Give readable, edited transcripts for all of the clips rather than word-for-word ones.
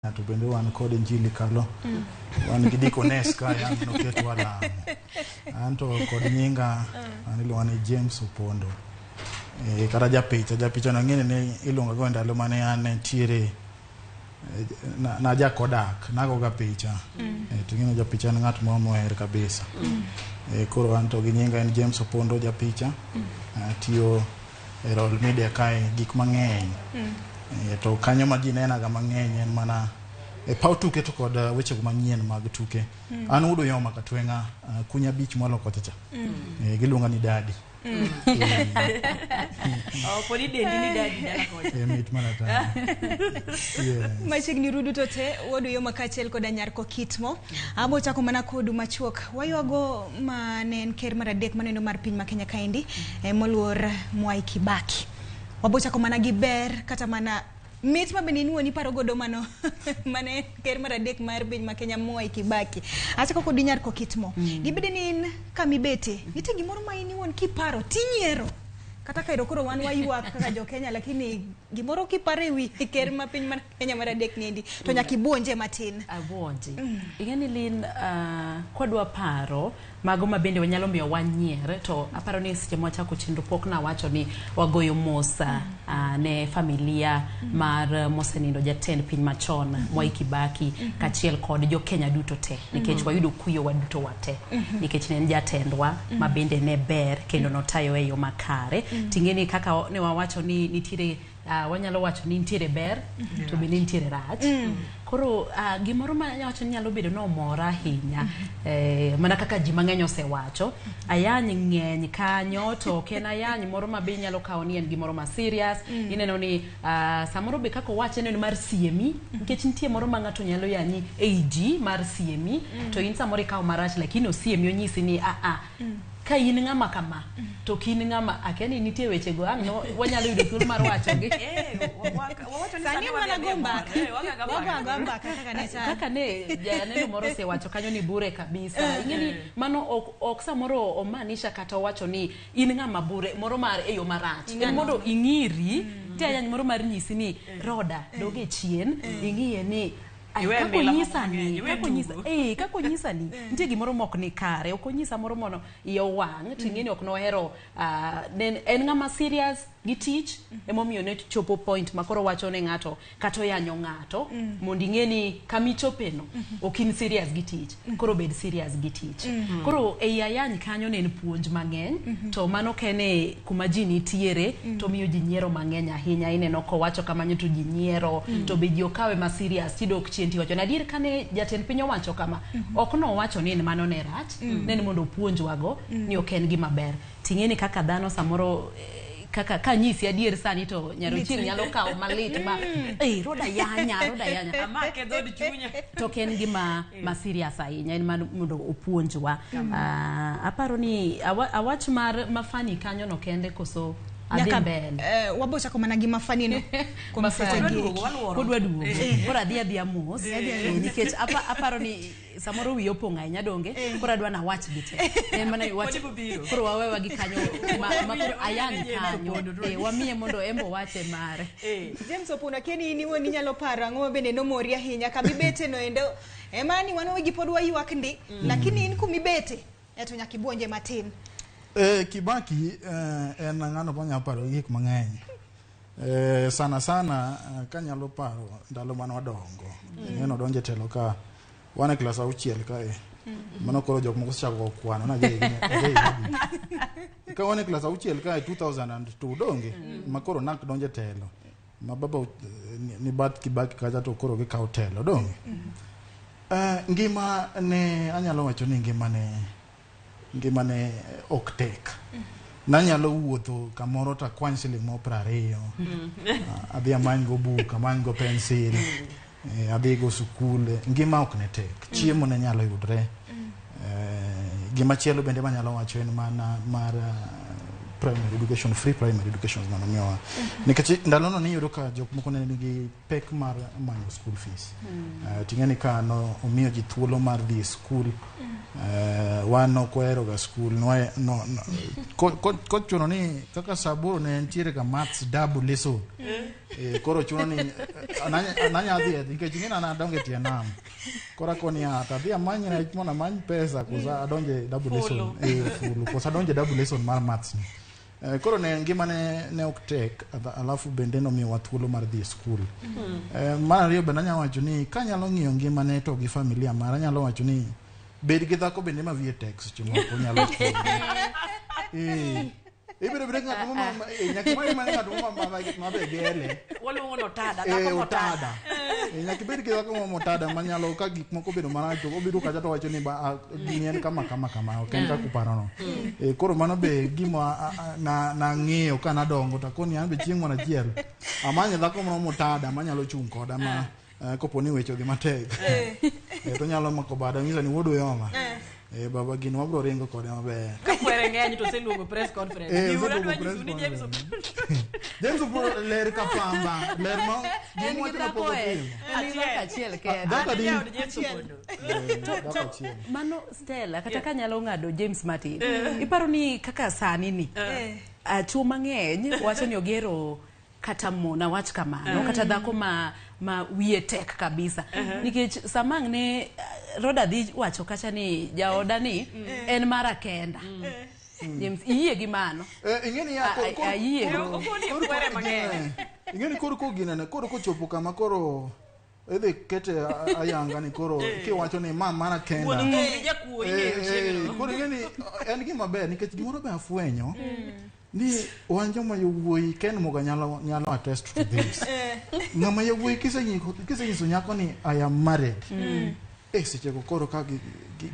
To bende wan kod Injili Kalo. Wan gi Deaconess ka yang noketwa lamo. Anto kod nyinga an iluonga ni James Opondo. E, kata japicha, japicha no ng'eni ne iluonga go e ndalo mane an ntiere na, na ja Kodak, nagoga picha. E, to ing'eni japicha en ng'at moro moher kabisa. E, koro an to gi nyinga en James Opondo japicha. Atiyo e Royal Media kae gik mang'eny. E, to kanyo ma ji nenaga mang'eny en mana e paw tuke to kod weche go manyien mag tuke. An wuod Uyoma Katweng'a, kunya beach mwalo kocha cha. E, giluonga ni daddy. Oh, pod idendi ni daddy dala kocha. E, mit mana tani. Yes. Machiegni ru duto te, wuod Uyoma kaachiel koda nyar Kokitmo. Abo chako mana kodu machuok. Waywago ma ne en ker mar adek maneno mar piny ma Kenya kaendi, moluor Mwai Kibaki. Wabo chako mana gi ber kata mana mit ma bende inuo ni paro godo mano mane ker mar adek mar piny ma Kenya Mwai Kibaki. Achako kodi nyar Kokitmo. Gibede ni in kamibete, nitie gimoro ma in iwuon kiparo tinyiero. Kata ka ero koro wan waywak kaka jo Kenya, lakini gimoro kiparo ewi ker ma piny mar Kenya mar adek niendi to nyaka ibuonje matin. Abuonje. Ing'e ni Lin, kwadwa paro mago ma bende wanyalo miyo wanyier, to aparo ni seche mwachako chenro pok nawacho ni wagoyo mos ne familia mar mosenindo jatend piny machon Mwai Kibaki kaachiel kod jo Kenya duto te, nikech wayudo kuyo waduto wate, nikech ne en jatendwa ma bende ne ber kendo notayo e yo makare. Ting'e ni kaka ne wawacho ni nitiere wanyalo wacho ni nitiere ber to bende nitiere rach. Koro gimoro ma anyalo wacho ni nyalo bedo ni omora ahinya, mana kaka ji mang'eny osewacho, ayany ng'eny kanyo, to ok en ayany moro ma be inyalo kawo ni en gimoro ma serious. Ineno ni samoro be kaka owache en mar siemi, nikech nitie moro ma ng'ato nyalo yanyi ei ji mar siemi, to in samoro ikawo marach, lakini osiemi onyisi ni ka in ng'ama kama to ok in ng'ama akia ni nitie weche go ang' no wanyalo yudo thuolo mar wachogi. Sani mana go mbaka. Wago agoa mbaka kaka ne chal. Kaka ne janeno moro osewacho kanyo ni bure kabisa. Ing'e ni mano ok samoro omaanisha kata owacho ni in ng'ama bure moro mar e yo marach. En mondo ing'iri, nitie ayany moro mar nyisi ni Roda dog e chien, ing'iye ni Ai, Iwe kaka mila moko onyisa ni, mang'eny, iwe kaka onyisa, tugo. kaka onyisa ni, nitie gimoro mok ni kare, ok onyisa moro mono iye owang', to ing'e ni ok nohero, ne en ng'ama serious gi tich, emomiyo ne chopo point ma koro wacho ne ng'ato kata oyanyo ng'ato, mondo ing'e ni kamichope no, ok in serious gi tich, koro bed serious gi tich. Koro ei ayany kanyo ne en puonj mang'eny, to mano kene kuma ji nitiere, to miyo ji nyiero mang'eny ahinya. Ineno kowacho kamano to ji nyiero, to be ji okawe ma serious, tidok chien tiwacho ni adier kane jatend piny owacho kama, ok nowacho ni mano ne rach, ne en mondo opuonjwago ni ok en gima ber. Ting'e ni kaka dhano samoro, kaka kanyisi adier sani to nyar Ochieng' nyalo kawo malit ma Roda yanya, Roda yanya. Amake dhood chunya. To ok en gima ma serious ahinya, en mana mondo opuonjwa. Aparo ni awach mar mafani kanyo no kende koso adhi Nyaka, mbele. Wabo chako mana gi mafani no kuom Mafani. seche gi Wadwa eki. duogo, waluoro. Pod waduogo. Koro adhi adhiya mos. Nikech aparo ni samoro wiyi opong' ahinya donge, koro adwa nawach gi te. En mana wach, Pod ibiro. koro wawewa gi kanyo ma koro ayany kanyo. Wamiye mondo en be owache mare. James Opondo, akia ni in iwuon inyalo paro ang'o ma bende nomori ahinya kamibete no endo. Ema ni wan wawegi pod waywak ndi, lakini in kumibete, to nyaka ibuonje matin. Kibaki en ng'ano manyalo paro gik mang'eny. Sana sana kanyalo paro ndalo mane wadongo. Ing'e nodonjo e telo ka wan e klas auchiel kae. Mano koro jok moko osechako kwano na ka wan e klas auchiel kae 2002 donge, ma koro nak donjo e telo. Ma baba ni bath Kibaki kacha to koro gikawo telo donge. Ngima ne anyalo wacho ni ngima ne ok tek. Nanyalo wuotho kamoro to akwany siling moro 20, adhi amany go buk, amany go pensil, adhi go sikul, ngima ok ne tek. Chiemo ne nyalo yudre. Gima chielo bende manyalo wacho en mana mar primary education, free primary education manomiyowa. Nikech ndalono niyudo ka jok moko ne nigi pek mar manyo school fees. Ting'e ni ka no omiyo ji thuolo mar dhi e skul, wan ok wahero ga skul, no, kochuno ni kaka saa aboro ne nitiere ga maths double lesson. Koro chuno ni nanya dhi nikech ing'e ni an adongo e tie nam. Koro akoni ya to adhi amany rech mondo amany pesa kosa adonje double lesson. Fulu. Fulu. Kosa adonje double lesson mar maths ni. Koro ne ngima ne ok tek, alafu bende nomiyowa thuolo mar dhi e skul. Mar ariyo bende anyalo wacho ni kanyalo ng'iyo ngimane to gi familia mara, anyalo wacho ni bed gi dhako bende ma wiye tek seche moko nyalo konyi. Ibiro bedo ng'at mo nyaka imany mana ng'at mo ma be gele. Waluongo ni otada, dhako otada. motada. Nyaka ibed gi dhako mo motada manyalo ka gik moko obedo marach to obiro kacha to wacho ni ba gini en kama kama kama ok en kaka uparono. Koro mano be gima nang'iyo ka nadongo to akoni an be chieng' moro achiel amanyo dhako moro motada manyalo chung' koda ma kopo ni weche odhi matek. To nyalo mako bada nyisa ni wuod Uyoma. Baba gini wabro ringo kode maber. Ka kwere ng'eny to oseluongo press conference. Biuru, Oseluongo adwa press nyisou ni James conference. James Opollo ler ka pamba, ler ma En gima gi wacho dhako pok e, otimo. en gi dhako achiel kende. Dhako adi? Jaod James Opondo. Dhako achiel. Mano Stella, kata ka nyalo ng'ado James Martin, iparo ni kaka sani ni, chuo mang'eny wacho ni ogero kata mon, awach kamano, kata dhako ma wiye tek kabisa. Nikech sama ang' ne Roda dhi wacho kacha ni jaoda ni en mara kenda. James, iyie gi mano? Ing'e ni ya, Ayie go. Okoni kwere mang'eny. Ing'e ni koro koginene, koro kochopo kama koro idhi kete ayanga ni koro kiwacho ni ma mara kenda. Wuon thum gi jakuo ing'eyo chieng'no. Koro ing'e ni en gima ber nikech gimoro be afwenyo ni wan joma yowuoyi Ken Muga nyalo attest to this. Ng'ama yowuoyi kisenyiso nyako ni I am married. Seche go koro ka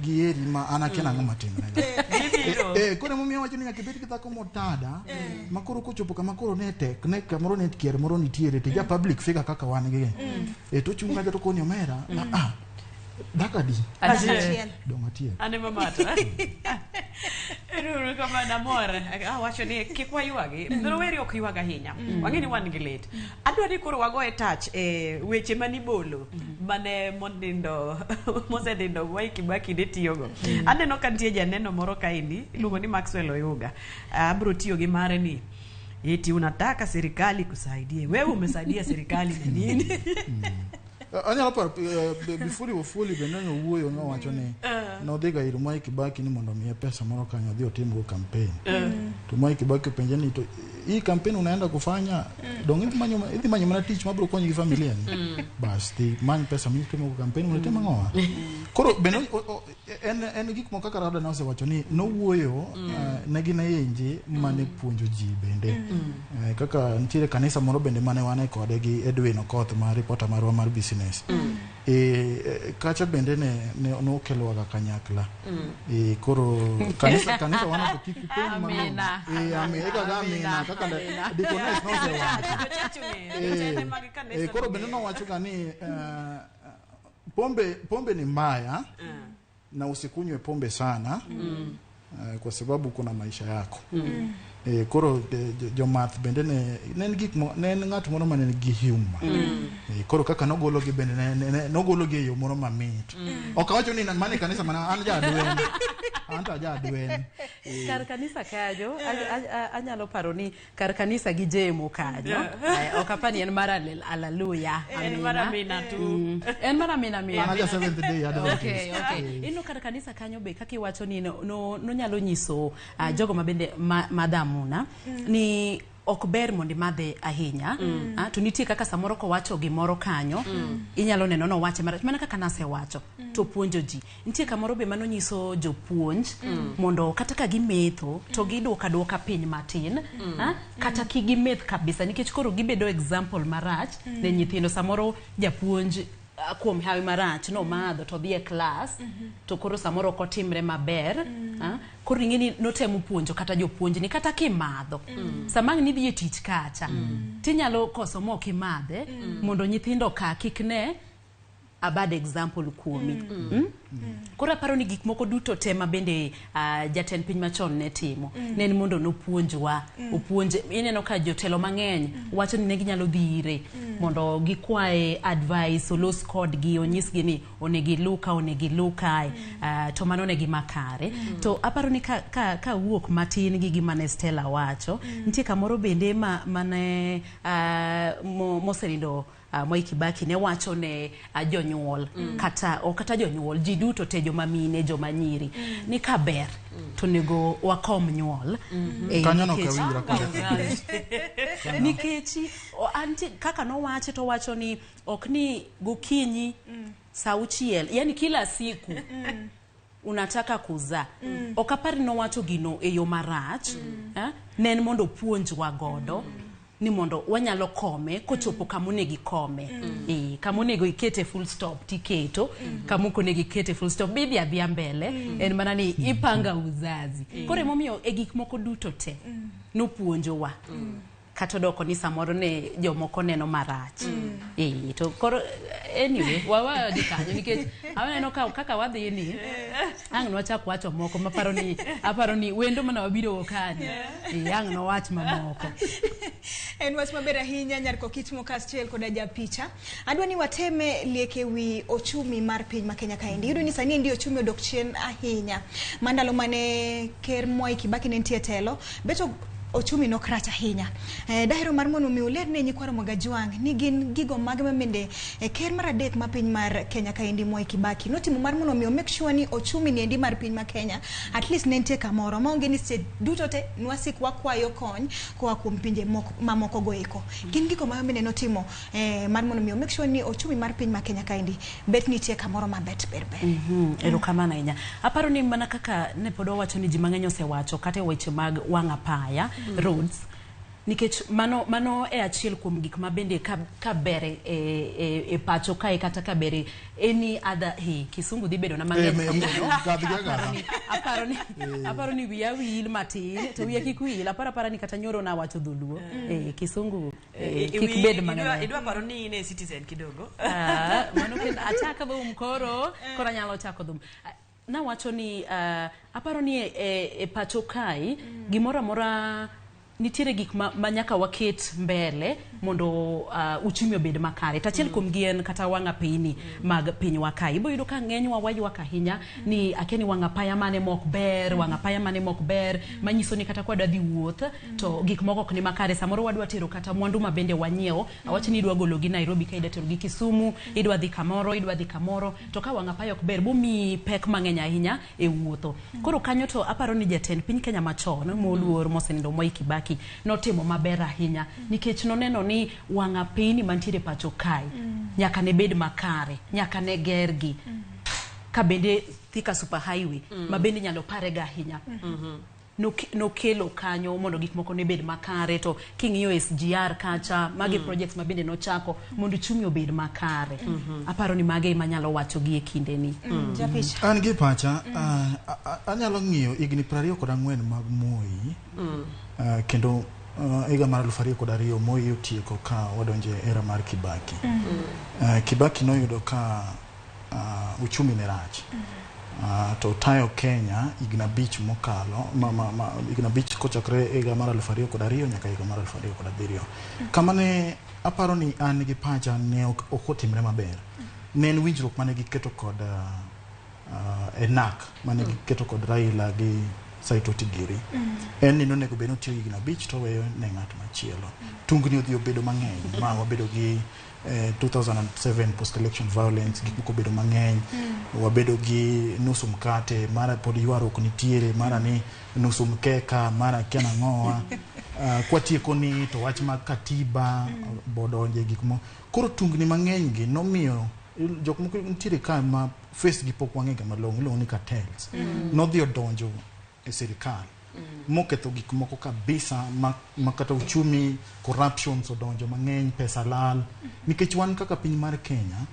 gieri ma an akia nang'o matimre. Gibiro. Koro emomiyo awacho ni nyaka ibed gi dhako motada ma koro kochopo kama koro ne tek ne kamoro ne kier moro nitiere to ja public figure kaka wan gi. To ochung' kacha to koni omera, dhako adi? Achiel. Dong' achiel. An ema mata. Ero kamano amor. Awacho ni kik waywagi. Rowere ok ywag ahinya. Wang'e ni wan gi lit. Adwa ni koro wagoye touch e weche manibolo mane monindo mosenindo Mwai Kibaki ne tiyogo. Aneno ka nitie janeno moro kaendi iluongo ni Maxwell Oyuga. Abro tiyo gi mare ni eti unataka serikali kusaidie. Wewe umesaidia serikali na nini? Anyalo paro Bifuli Wafuli bende nowuoyo nowacho ni nodhiga ir Mwai Kibaki ni mondo omiye pesa moro kanyo odhi otimgo campaign. To Mwai Kibaki openje ni to hii campaign unaenda kufanya dong idhi manyo mana tich mabiro konyi gi familia ni. Bas dhi many pesa mitimogo campaign mondo itim ang'owa. Koro bende en gik moko kaka Rada nosewacho ni nowuoyo ne gin ayenje mane puonjo ji bende. Kaka nitiere kanisa moro bende mane wane kode gi Edwin Okoth ma reporter marwa mar business. Kacha bende ne nokelowaga kanyakla. Koro kanisa wan to kik upenj mang'eny. Amina. Amina. Eka amina kaka Deaconess nosewacho. Jochurch ong'eyo, jotende mag kanisa Koro bende nowacho ga ni pombe ni mbaya na usikunywe pombe sana kwa sababu kuna maisha yako. Koro jomath bende ne en gik ne en ng'at moro mane nigi humor. Koro kaka nogologi bende ne nogologi e yo moro mamit. Ok awacho ni mane kanisa mana an ja adwen. An to aja adwen. Kar kanisa kanyo, anyalo paro ni kar kanisa gi jemo kanyo. Ok apar ni en mar hallelujah. En mar amina tu. En mar amina amina. An aja Seventh Day Adventist. Okay. Ineno kar kanisa kanyo be kaka iwacho ni nonyalo nyiso jogo ma bende madho amuna ni ok ber mondo imadhe ahinya. To nitie kaka samoro kowacho gimoro kanyo inyalo neno nowache marach mana kaka nasewacho to puonjo ji. Nitie kamoro be manonyiso jopuonj mondo kata ka gimetho to giduoko aduoka piny matin, kata kik gimeth kabisa nikech koro gibedo example marach ne nyithindo. Samoro japuonj kuom hawi marach nomadho to dhi e klas to koro samoro ok otimre maber. Koro ing'e ni notemo puonjo kata jopuonj ni kata kimadho sama ang' nidhi e tich kacha tinyalo koso mok imadhe mondo nyithindo ka kik ne a bad example kuomi. Koro aparo ni gik moko duto te ma bende jatend piny machon ne timo ne en mondo nopuonjwa opuonj. Ineno ka jotelo mang'eny wacho ni ne ginyalo dhi ire mondo gikwaye advice, olos kodgi, onyisgi ni onego ilu ka, onego ilu kae, to mano ne gima kare. To aparo ni ka wuok matin gi gima ne Stella wacho, nitie kamoro bende ma mane mosenindo Mwai Kibaki ne wacho ne jonyuol kata ok kata jonyuol, ji duto te, joma mine, joma nyiri, ni ka ber to onego wakom nyuol. Kanyo no ok awinjra kode. Nikech antie kaka nowache to wacho ni ok ni gokinyi saa 6, yani kila siku unataka kuzaa. Ok apar ni nowacho gino e yo marach, eh? Ne en mondo opuonjwa godo ni mondo wanyalo kome kochopo kama onego ikome. Kama onego ikete full stop tiketo, kama ok onego ikete full stop bidhi adhiya mbele, en mana ni ipanga uzazi. Koro emomiyo e gik moko duto te nopuonjowa, kata odoko ni samoro ne jomoko neno marach. To koro anyway, wawa gi kanyo nikech aneno ka kaka wadhi ni ang' nwachak wacho moko maparo ni aparo ni wendo mana wabiro go kani, ang' nowach mamoko. En wach maber ahinya, nyar Kokitmo kaachiel koda japicha. Adwa ni wateme liek e wi ochumi mar piny ma Kenya kaendi. Iyudo ni sani endi ochumi odok chien ahinya. Ma ndalo mane ker Mwai Kibaki ne nitie e telo, bet ochumi nok rach ahinya. Dahero mar mondo mi uler ne nyikwa Ramogi Ajwang' ni gin gigo mage ma bende ker mar adek ma piny mar Kenya kaendi Mwai Kibaki notimo mar mondo mi o make sure ni ochumi ni endi mar piny ma Kenya at least ne nitie kamoro maonge ni seche duto te nwasik wakwayo kony koa kuom pinje mamoko go eko. Gin gigo mage bende notimo mar mondo mi o make sure ni ochumi mar piny ma Kenya kaendi bet nitie kamoro mabet ber ber. Erokamano ahinya. Aparo ni mana kaka ne pod wawacho ni ji mang'eny osewacho kata e weche mag wang' apaya, roads, nikech mano e achiel kuom gik ma bende ka ber e pacho kae kata ka ber e any other he kisungu dhi bedo na mang'eny kawuono. Gadh gi agadha. Aparo ni wiya wil matin to wiya kik wil, aparo apara ni kata nyoro nawacho dholuo, kisungu kik bed mang'eny. Idwa paro ni in e citizen kidogo. Ah, mano kendo achako dhum koro anyalo chako dhum. Ah, nawacho ni aparo ni e pacho kae gimoro amora nitiere gik ma nyaka waket mbele mondo uchumi obed makare. To achiel kuom gi en kata wang' apeyni mag pinywa kae. Ibo yudo ka ng'enywa waywak ahinya ni akia ni wang' apaya mane mok ber, wang' apaya mane mok ber, manyiso ni kata kwadwa dhi wuoth to gik moko ok ni makare. Samoro wadwa tero kata mwandu ma bende wanyiewo, awach ni idwa golo gi Nairobi ka idwa tero gi Kisumu, idwa dhi kamoro, idwa dhi kamoro, to ka wang' apaya ok ber bomiyi pek mang'eny ahinya e wuotho. Koro kanyo to aparo ni jatend piny Kenya machon moluor mosenindo Mwai Kibaki notimo maber ahinya nikech noneno ni wang' apeyni mantiere pacho kae nyaka ne bed makare, nyaka ne gergi. Ka bende Thika Super Highway ma bende inyalo parega ahinya nokelo kanyo mondo gik moko ne bed makare. To king'iyo SGR kacha, magi projects ma bende nochako mondo uchumi obed makare. Aparo ni mage ema anyalo wacho gi e kinde ni. Japicha. An gi pacha, anyalo ng'iyo higni 24 mag Moi, kendo higa mar 2002 Moi otieko ka wadonjo e era mar Kibaki. Kibaki noyudo ka uchumi ne rach. To tayo Kenya higni 5 mokalo higni 5 kochakore higa mar 2002 nyaka higa mar 2007. Kama ne aparo ni an gi pacha ne ok otimre maber. Ne en winjruok mane giketo kod e NARC mane giketo kod Raila gi Saitoti Giri. En ni nonego bed ni otiyo higni 5 to oweyo ne ng'at machielo. Tungni odhi obedo mang'eny ma wabedo gi 2007 post election violence, gik moko obedo mang'eny. Wabedo gi nusu mkate, mara pod ywaruok nitiere, mara ni nusu mkeka, mara kia nang'owa. Kwatieko ni to wach mag katiba bodonje gik mo. Koro tungni mang'eny gi nomiyo jok moko nitiere ka ma face gi pok wang'e ga malong'o, iluongo ni cartels. Nodhi odonjo e sirikal moketho gik moko kabisa ma kata uchumi, corruptions odonjo mang'eny, pesa lal, nikech wan kaka piny mar Kenya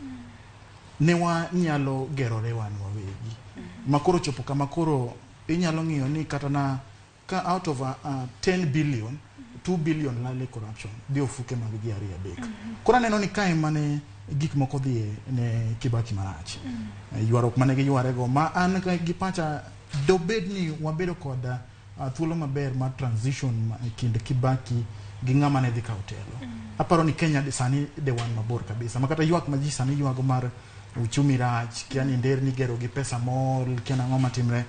ne wanyalo gerore wan wawegi, ma koro chopo kama koro inyalo ng'iyo ni kata na ka out of 10 billion, 2 billion lal e corruption dhi ofuke mag ji ariyo adek. Koro aneno ni kae mane gik moko dhi ne Kibaki marach. Ywaruok mane giywarego ma an gi pacha dobed ni wabedo kod thuolo maber mar transition e kind Kibaki gi ng'ama ne dhi kawo telo. Aparo ni Kenya sani de wan mabor kabisa. Ma kata ywak ma ji sani ywago mar uchumi rach, kia ni nderni igero gi pesa mool, kia nang'o matimre.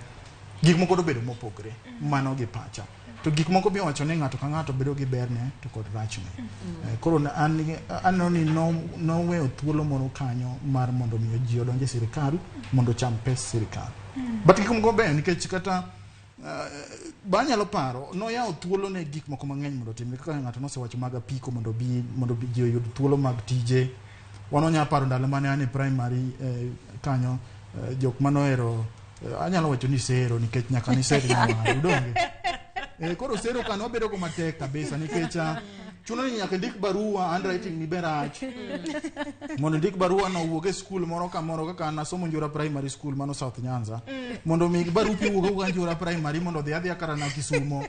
Gik moko dobedo mopogre. Mano gi pacha. To gik moko miwacho ni ng'ato ka ng'ato bedo gi berne to kod rachne. Koro an aneno ni noweyo thuolo moro kanyo mar mondo mi ji odonj e sirikal mondo ocham pes sirikal. But gik moko beyo nikech kata banyalo paro noyawo thuolo ne gik moko mang'eny mondo otimre kaka ng'ato nosewacho mag apiko mondo bi mondo ji oyud thuolo mag tije. Wan wanyalo paro ndalo mane an e primary kanyo jok manohero anyalo wacho ni sero nikech nyaka ni ser nyawadu donge. Koro sero ka wabedo go matek kabisa nikech chuno ni nyaka ndik barua, handwriting ni be rach. Mondo ndik barua no owuog e skul moro kamoro kaka an asomo Njura Primary School mano South Nyanza. Mondo mi barupi owuog awuoga Njura Primary mondo odhi adhiya kata na Kisumo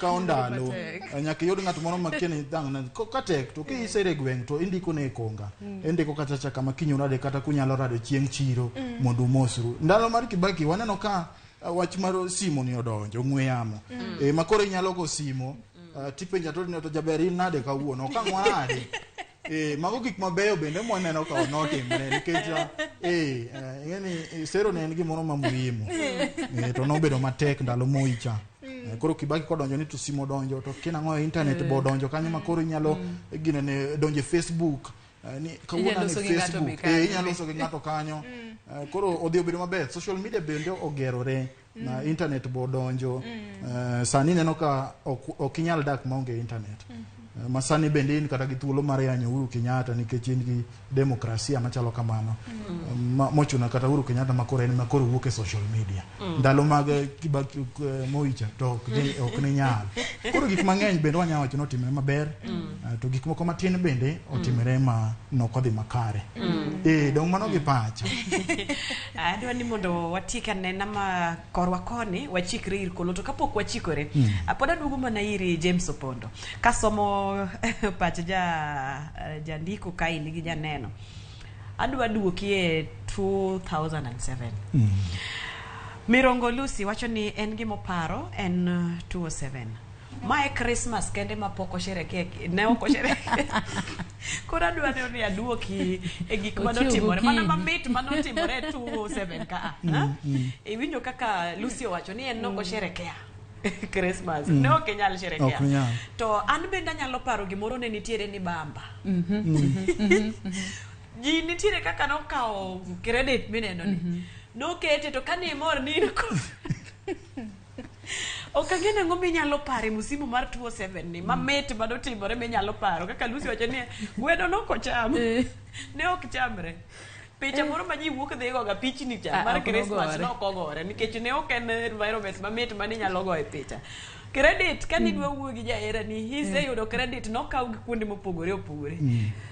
kawo ndalo. Nyaka iyud ng'at moro makia ni dang' na ka tek to kiisere e gweng' to indiko ne e konga. Indiko kacha cha kama kiny urade kata kunyalo rado chieng' chiro mondo umosru. Ndalo mar Kibaki waneno ka wach mar simo ni odonjo, ong'we yamo. Ma koro inyalo go simo tipenja to ni to jaber in nade kawuono okang' wanade. Mago gik mabeyo bende mwaneno ka notimre nikech ing'eni sero ne en gimoro ma muhimu. To nobedo matek ndalo Moi cha. Koro Kibaki kodonjo ni to simo donjo to kinang'o e internet bo donjo kanyo ma koro inyalo ginene donjo e Facebook. Ni kawuono Inyalo an e loso gi ng'ato be Facebook. kanyo. Inyalo loso gi ng'ato kanyo. Koro odhi obedo maber. Social media bende ogerore. Na internet bo donjo. Sani ineno ka ok inyal dak maonge internet. Ma sani bende in kata gi thuolo mar yanyo Uhuru Kenyatta nikech in gi demokrasia machalo kamano. Mochuno kata Uhuru Kenyatta ma koro en ma koro wuok e social media. Ndalo mag Kibaki Moi cha to ok ni nyal. Koro gik mang'eny bende wanyalo wacho ni otimre maber. To gik moko matin bende otimre ma nok odhi makare. Dong mano gi pacha. Adwa ni mondo watiek anena ma korwa koni wachikre ir kolo to kapok wachikore pod aduogo mana iri James Opondo kasomo pach jandiko kaendi gi janeno. Adwa duoki e 2007. Mirongo Lucy wacho ni en gimoparo en 207. Mae Christmas kende ma pok osherekea, ne ok osherekea. Koro adwa ni aduoki e gik manotimore, mana mamit manotimore e 207 ka. Iwinjo kaka Lucy owacho ni en nok osherekea Christmas. Ne ok inyal sherekea. To an bende anyalo paro gimoro ne nitiere ni bamba. Ji nitiere kaka nokawo credit mineno ni. Nokete to kane imor ni in ok ang'e nang'o minyalo paro e musimu mar 207 ni mamit manotimore minyalo paro kaka Lucy wacho ni gweno nok ocham. Ne ok chamre. Picha moro ma ji wuok dhi goga pichni cha mar Christmas nok ogore nikech ne ok en environment mamit maninyalo goye picha. Credit kane idwa wuoyo gi jahera ni iseyudo credit nokaw gi kuonde mopogore opogore.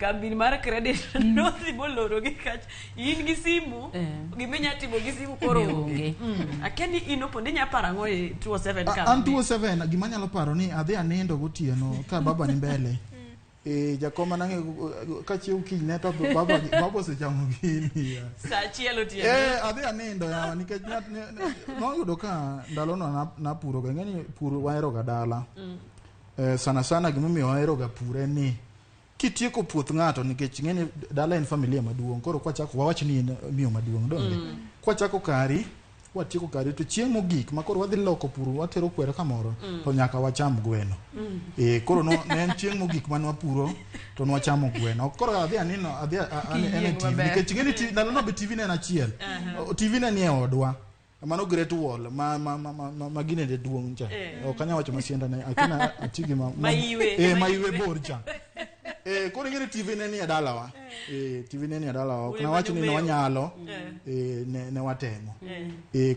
Kambi mar credit nodhi moloro gi kacha. In gi simu, giminya timo gi simu koro onge. Akia ni in Opondo inya paro ang'o e 207 ka? An 207 gima anyalo paro ni adhi anindo gotieno ka baba ni mbele. Jakoma nang'e kachiew kinyne to baba osechamo gini. Saa achiel otieno. Adhi anindo yawa nikech noyudo ka ndalono napuro ga. Ing'eni pur wahero ga dala. Sana sana gimomiyo wahero ga pur en ni kitieko puoth ng'ato nikech ing'eni dala en familia maduong'. Koro kwachako wawach ni en miyo maduong' donge. Kwachako kari watieko kari to chieng' mogik ma koro wadhi loko pur watero kwere kamoro to nyaka wacham gweno. Koro ne en chieng' mogik mane wapuro to nwachamo gweno. Koro adhi anino adhi en e TV nikech ing'eni ndalono be TV ne en achiel. TV ne nie odwa. Mano Great Wall ma ginende duong' cha. Ok anyal wacho masienda ne akina ati gi ma maiwe bor cha. Koro ing'eni TV ne nie dalawa. TV ne nie dalawa. Ok nawach ni wanyalo. Ne watemo.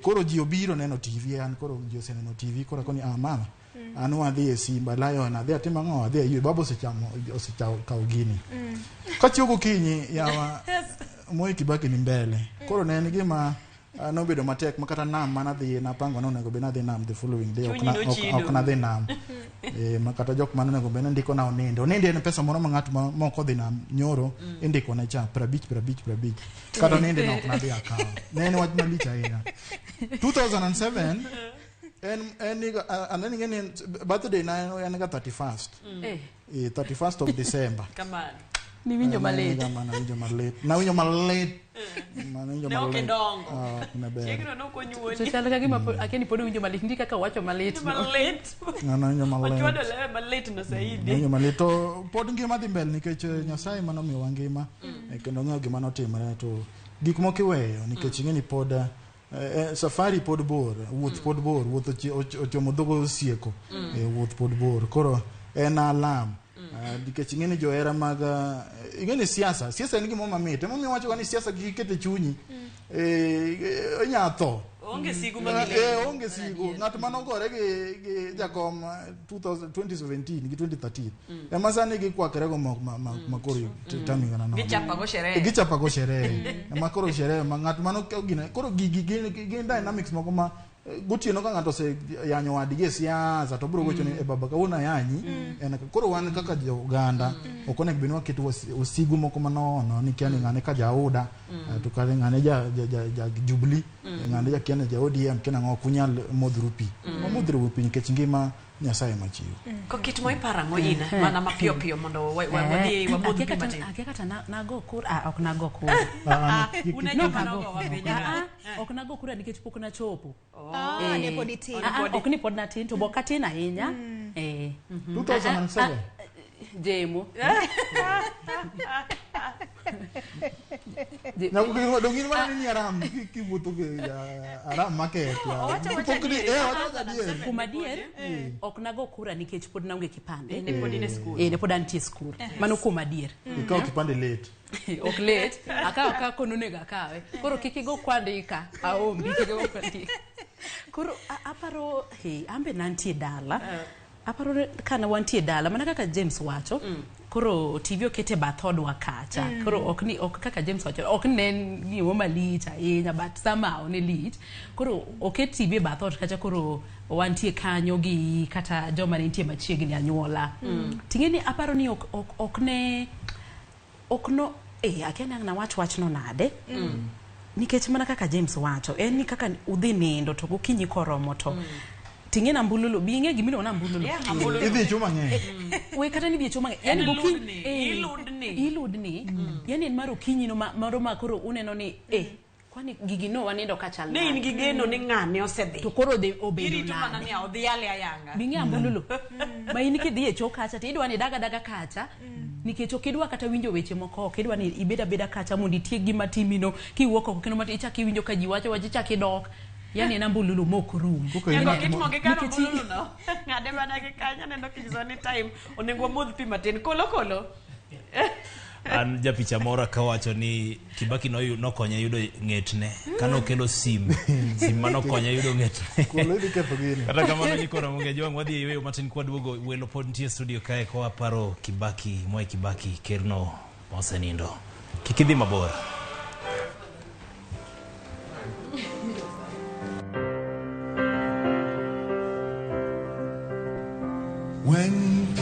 Koro ji obiro neno TV an koro ji oseneno TV koro akoni mama an wadhi e Simba Lion adhi atimo ang'o adhi aywe baba osechamo osekawo gini. Kachiew gokinyi yawa Moi Kibaki ni mbele. Koro ne en gima nobedo matek ma kata nam mana dhi napango ni onego bed ni adhi nam the following day ok nadhi nam. Ma kata jok mane onego bed ni ndiko na oninde. Oninde en pesa moro ma ng'at ma mok odhi nam nyoro indiko ne cha 50 50 50. Kata oninde no ok nadhi akawo. Ne en wach malich ahinya. 2007 en higa and then ing'e ni birthday na en ga 31st. 31st of December. Kamano. Niwinjo malit. Nawinjo malit. Nawinjo malit. Nawinjo Ne ok malit. idongo. Ah, ne ber. Chieng'no ne ok onyuoli. To chal ka gima akia ni pod owinjo malit ndi kaka owacho malit no. Malit. Nawinjo malit. Ochwado lewe malit no saidi. Nawinjo malit. To pod ngima dhi mbele nikech Nyasaye manomiyowa ngima kendo ong'eyo gima notimore to gik moko iweyo nikech ing'e ni pod safari pod bor, wuoth pod bor, wuoth ochomo dhogo osieko. Wuoth pod bor. Koro en alam. Nikech ing'e ni johera mag ing'e ni siasa en gimoro mamit. Emomiyo wacho ga ni siasa kik iket e chunyi. Inya tho. Onge sigu ma gilendo. Onge sigu. Ng'at manogore gi jakom 2017 gi 2013. Ema sani gikwakre go ma koro tamingana nono. Gichapago sherehe. Gichapago sherehe. Ema koro sherehe ma ng'at mano gine koro gigi gin dynamics moko ma gotieno ka ng'ato oseyanyo wadgi e siasa to biro gocho ni e baba kawuono ayanyi. En koro wan kaka jo oganda ok onego bed ni waketo osigu moko manono ni kia ni ng'ane ka jauda to kare ng'ane ja Jubilee ng'ane ja kia ni ja ODM kia nang'o ok unyal modhru pi. Wamodhru pi nikech ngima Nyasaye machiwo. Kokit mo iparo ang'o in mana mapiyo piyo mondo wadhi wamodh pi matin. Akia kata nago kura, ok nago kura. Une joma nogowa piny ka. Ok nago kura nikech pok nachopo. Ne pod itin. Ok ni pod natin to bok atin ahinya. 2007. Jemo. Dong in mana ni aram kiwuotho gi aram maket. Owacho adier. Kuom adier ok nago kura nikech pod naonge kipande. Ne pod in e skul. Ne pod antie e skul. Mano kuom adier. Ikawo kipande late. Ok late. Akawo kaka nonego akawe. Koro kik igo kwandika. Aombi kik igo kwandika. Koro aparo ambe nantie dala. Aparo kana wantie dala mana kaka James wacho. Koro TV okete bath odwa kacha. Koro ok ni ok kaka James wacho ok ne en gimo malich ahinya but somehow ne lich. Koro oket TV e bath ot kacha koro wantie kanyo gi kata joma nitie machiegni anyuola. Ting'e ni aparo ni ok ne ok no akia ni ang' nawach wachno nade. Nikech mana kaka James wacho en ni kaka udhi nindo to gokinyi koromo to ting'e na ambululu bi ing'e gimiluongo ni ambululu. Ambululu. Idhi chuma ng'eny. We kata ni dhi chuma ng'eny. Yani gokinyi iludni. Iludni. Yani en mar okinyi no moro ma koro uneno ni kwani gigi no wanindo kachal Ne in gi geno ni ng'ane osedhi. To koro dhi obedo Irito mana nade. ni odhi yale ayanga. Bi ing'e ambululu. Ma in kidhi e choo kacha to idwa ni daga daga kacha. Nikech ok idwa kata winjo weche moko, ok idwa ni ibed abeda kacha mondo itiek gima timino, kiwuok oko kendo matin ichak iwinjo ka ji wacho wach ichak idok. Yani en ambululu mok rum. Nyako kitmo gi kar ambululu no. Ng'ade mana gi kanyo aneno kinyiso ni time onego wamodh pi matin. Kolo kolo. An japicha moro kawacho ni Kibaki nokonye yudo ng'etne kanokelo sim manokonye yudo ng'etne. Kolo idhi ketho gini. Kata kamano nyikwa Ramogi Ajwang' wadhi e yweyo matin kwaduogo welo pod nitie studio kae kowaparo Kibaki, Mwai Kibaki kerno mosenindo. Kik idhi mabor. When